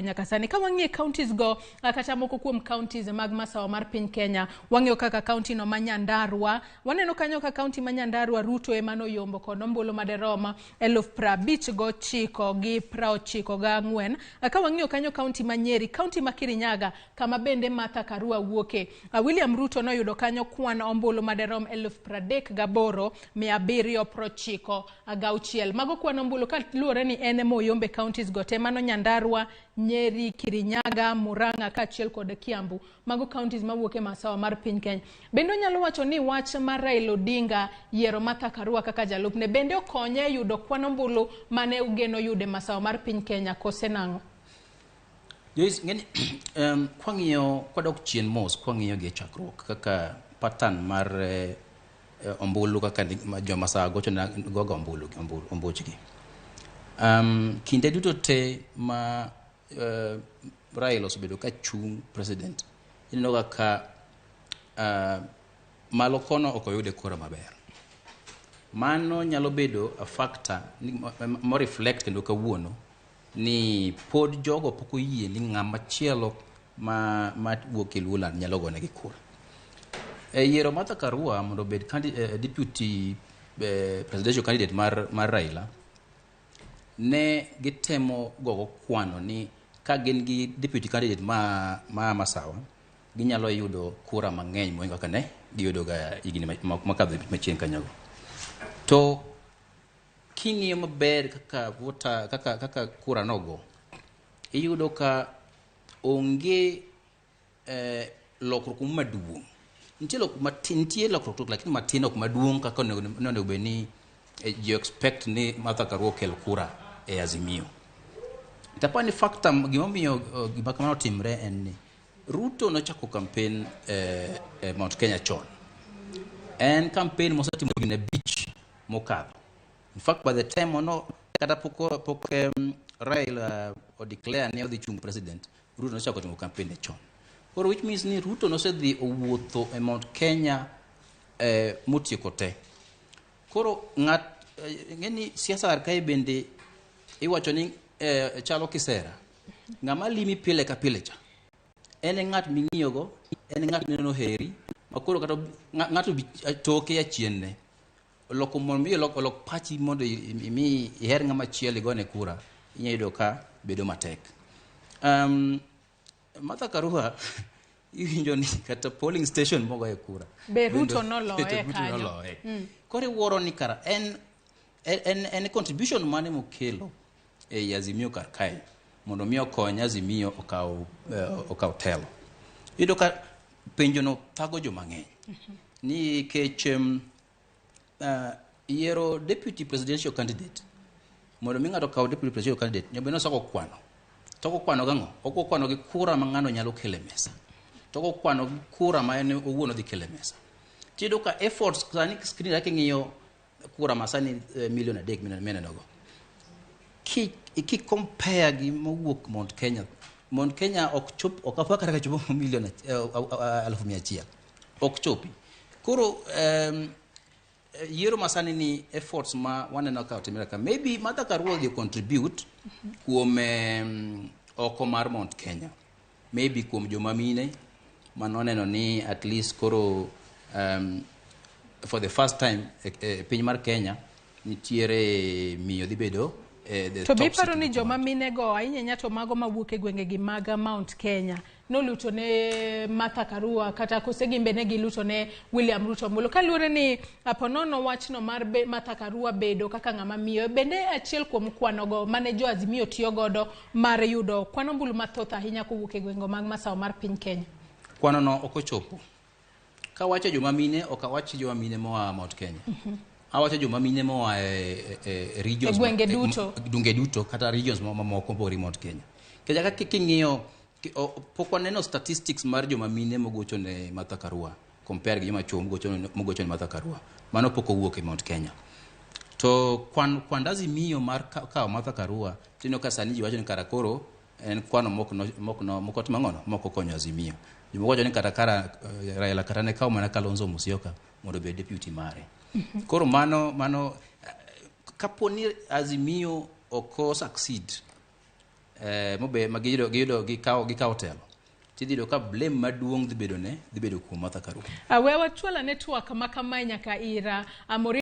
Nyaka sani ka wang'iyo counties go, kata moko kuom counties mag masawa mar piny Kenya, wang'iyo kaka county no ma Nyandarua, waneno kanyo ka county ma Nyandarua Ruto ema noyombo kod ombulu maderom 59,094. Ka wang'iyo kanyo county ma Nyeri, county ma Kirinyaga kama bende Martha Karua wuoke, William Ruto noyudo kanyo kwan ombulu maderom 38,796. Mago kwan ombulu kaluwore ni en ema oyombe counties go te, mano Nyandarua, Nyeri, Kirinyaga, Murang'a kaachiel kod Kiambu. Mago counties mawuok e masawa mar piny Kenya. Bende onyalo wacho ni wach mar Raila Odinga yiero Martha Karua kaka jalupne bende okonye e yudo kwan ombulu mane ogeno yudo e masawa mar piny Kenya kose nang'o? Joyce, ng'eni kwang'iyo kwadok chien mos kwang'iyo gi e chakruok kaka pattern mar ombulu kaka joma saa gocho na goga ombulu ombuchgi. Kinde duto te ma Raila osebedo ka chung' president, ineno ga ka malo kono ok oyude kura maber. Mano nyalo bedo a factor mo reflect kendo kawuono ni pod jogo pok oyie ni ng'ama chielo ma wuok e Luoland nyalo gonegi kura. E yiero Martha Karua mondo obed deputy presidential candidate mar Raila, ne gitemo gogo kwano ni ka gin gi deputy candidate ma Masawa, ginyalo yudo kura mang'eny mohingo kaka ne giyudo ga higni mokadho machien kanyogo. To king'iyo maber kaka voter, kaka kura nogo, iyudo ka onge lokruok maduong'. Nitie lokruok matin, nitie lokruok lakini matin ok maduong' kaka onego bed ni ji expect ni Martha Karua okel kura e Azimio. Tapani ni factor gimomiyo gima kamano otimre en ni Ruto nochako campaign e Mount Kenya chon. En campaign mosetimo higni 5 mokadho. In fact, by the time ono kata pok Raila o declare ni odhi chung president, Ruto nochako timo campaign ne chon. Koro which means ni Ruto nosedhi owuotho e Mount Kenya motieko te. Koro ng'at ng'eni siasa kar kae bende iwacho ni chalo kisera. Ng'ama limi pile ka pile cha en e ng'at ming'iyogo, en e ng'at mineno heri, ma koro kata ng'ato bi toke achien ne. Loko mondo mi olok pachi mondo imi iher ng'ama chielo igone kura, inyalo yudo ka bedo matek. Martha Karua iwinjo ni kata polling station mogoye kura. Be Ruto noloye kanyo. Noloye. Koro iwuoro ni kara en contribution mane mokelo e Azimio kar kae mondo mi okony Azimio okaw telo. Iyudo ka penjo no thago joma ng'eny. Nikech yiero deputy presidential candidate mondo mi ng'ato okaw deputy presidential candidate nyaka bed ni osako kwano. To ok okwano gang'o? Ok okwano gi kura ma ng'ano nyalo kelo e mesa. To ok okwano gi kura ma en owuon odhi kelo e mesa. Tiyudo ka efforts sani screen kaka ing'iyo kura ma sani milion 3 minenogo. Ki compare gi mowuok Mount Kenya, Mount Kenya ok chop, ok apar kata ka chopo milion 100,000. Ok chopi. Koro yiero ma sani ni efforts ma waneno ka otimore ka, maybe Martha Karua odhi contribute kuom oko mar Mount Kenya. Maybe kuom joma mine manoneno ni at least koro for the first time e piny mar Kenya nitiere miyo dhi bedo the To be iparo ni joma mine go ahinya ahinya to mago mawuok e gwenge gi mag Mount Kenya noluto ne Martha Karua kata kose gimbe ne giluto ne William Ruto ombulu kaluwore ni ponono wachno mar Martha Karua bedo kaka ng'ama miyo bende achiel kuom kwanogo mane jo Azimio tiyo godo mar yudo kwan ombulu mathoth ahinya kowuok e gwenge mag masawa mar piny Kenya. Kwano no ok ochopo. Kawacho joma mine ok awach joma mine moa Mount Kenya. Awacho joma mine moa e regions e gwenge duto. Gwenge duto kata regions mamoko mopogore Mount Kenya. Kenya kaka king'iyo pok waneno statistics mar joma mine mogocho ne Martha Karua compare gi joma chuo mogocho ne Martha Karua. Mano pok owuok e Mount Kenya. To kwand Azimio mar kawo Martha Karua tineno ka sani ji wacho ni kara koro en kwano mok otimo ang'ono mok okonyo Azimio. Jomoko wacho ni kata kara Raila kata ne kawo mana Kalonzo Musyoka mondo obed deputy mare. Koro mano kapo ni Azimio ok succeed mobe ma giyudo giyudo gikawo gikawo telo, tidhi yudo ka blame maduong' dhi bedo ne dhi bedo kuom Martha Karua. We wachwal ane twak ma kamae nyaka ira Maureen.